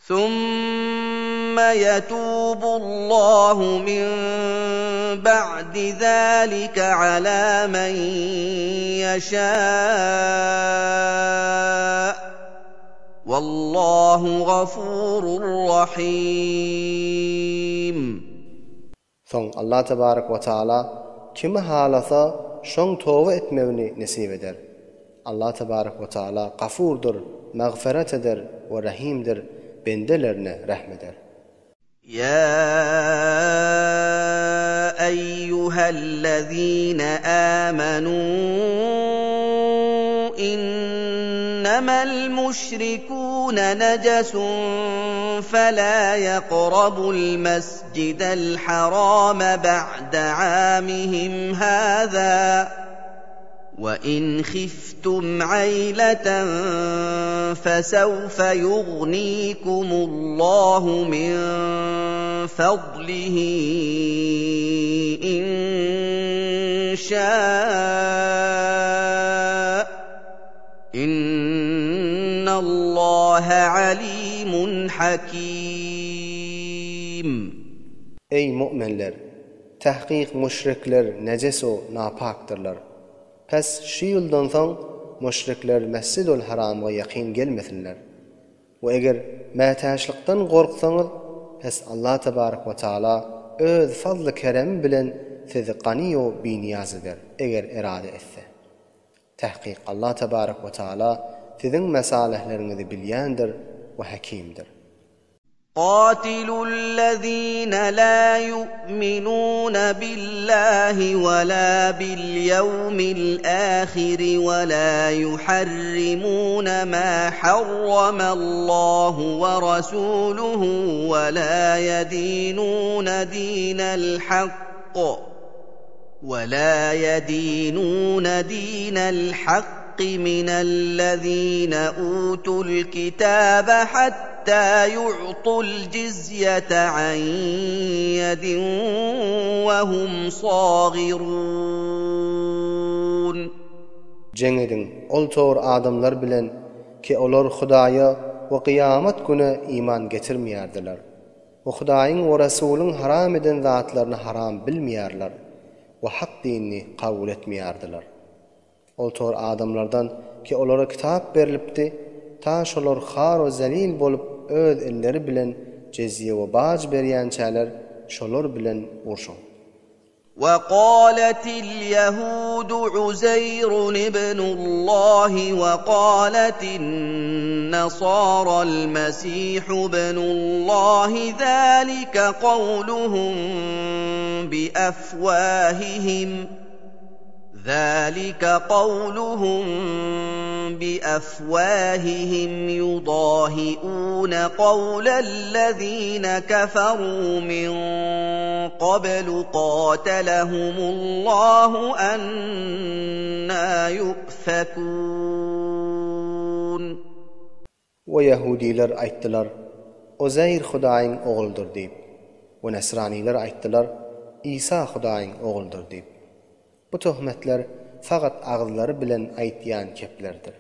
Summa ýetubullahu min ba'di zalika ala men ýeşâ. Wallahu gafurur rahim. Soň Allah tebarek we taala kimi halasa şoň toba etmegini nesip eder. Allah tebarek we taala Gafurdyr, magfyrat eder we Rahimdir, bendelerine rehm eder. Ýa eýýuhellezine âmenû innemel müşrikûne nejesun felâ ýekrabul mesjidel harame ba'de âmihim hâzâ we in hiftum aýleten fesewfe ýugnikumullahu min fadlihi in şâ Innallaha alimun hakim. Eý, mu'minler! Tahkyk müşrikler nejes-u napakdyrlar. Pes şu ýyldan soň müşrikler Mesjidul Haramga ýakyn gelmesinler. We eger mätäçlikden gorksaňyz, pes Allah tebarek we taala öz fazly-keremi bilen sizi gany-u binyýaz eder, eger erade etse. Tahkyk Allah tebarek we taala siziň mesalehleriňizi bilýändir we Hekimdir. Katilu lezine la yu'minune billahi we la bil ýewmil ahiri we la yuharrimune ma harramallahu we rasuluhu we la ýedinune dinel hakk. ولا يدينون دين الحق من الذين أوتوا الكتاب حتى يعطوا الجزية عن يد وهم صاغرون Jeň ediň ol towr adamlar bilen ki olar Hudaýa we kyýamat güne iman getirmeýärdiler. We Hudaýyň we Resulyň haram eden zatlaryny haram bilmeýärler we hak dinini kabul etmeýärdiler. Ol tor adamlardan ki olara kitap berlipdi, ta şolar har we zelil bolup öz elleri bilen jezýe we baj berýänçäler şolar bilen urşuň. وقالت اليهود عزير ابن الله وقالت النصارى المسيح ابن الله ذلك قولهم بافواههم ذلك قولهم بأفواههم يضاهئون قول الذين كفروا من قبل قاتلهم الله أنا يؤفكون We ýahudylar aýtdylar, Uzeýr Hudaýyň ogludyr diýip. We nesranylar aýtdylar, Isa Hudaýyň ogludyr diýip. Bu töhmetler fakat agyzlary bilen aýtýan keplerdir.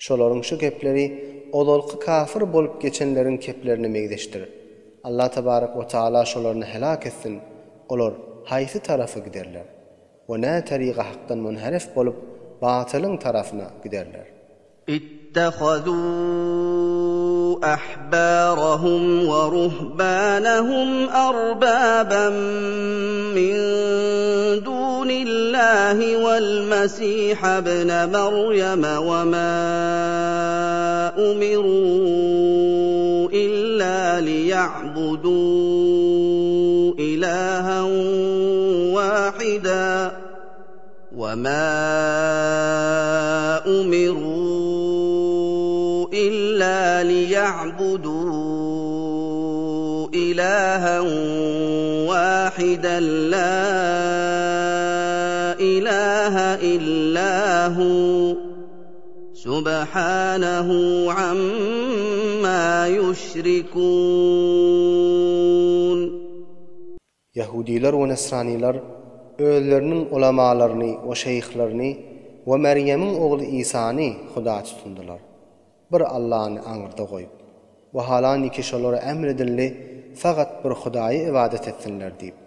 Şolaryň şu kepleri ozalky kafir bolup geçenleriň keplerine megzeşdir. Allah tebarek we taala şolaryny helak etsin, olar haýsy tarapa giderler? We nä taryga hakdan munherif bolup batylyň tarafyna giderler? Ittehazû ahbârahum we ruhbânahum arbâban min dûnillâhi wel mesîhe ibne Meryeme we mâ umirû illâ liýa'budû ilâhen wâhidâ. وما امروا الا ليعبدوا الها واحدا لا اله الا هو سبحانه عما يشركون Ýahudylar we nesranylar özleriniň ulamalaryny we şeýhlerini we Merýemiň ogly Isany huda tutundylar. Bir Allany aňyrda goýup. Wahalaniki şolara emr edildi, fakat bir Hudaýa ybadat etsinler diýip.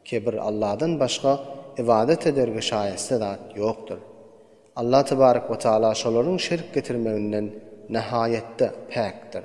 Ki bir Allahdan başga ybadat ederge şaýeste zat ýokdur. Allah tebarek we taala şolaryň şirk getirmeginden nahaýatda päkdir.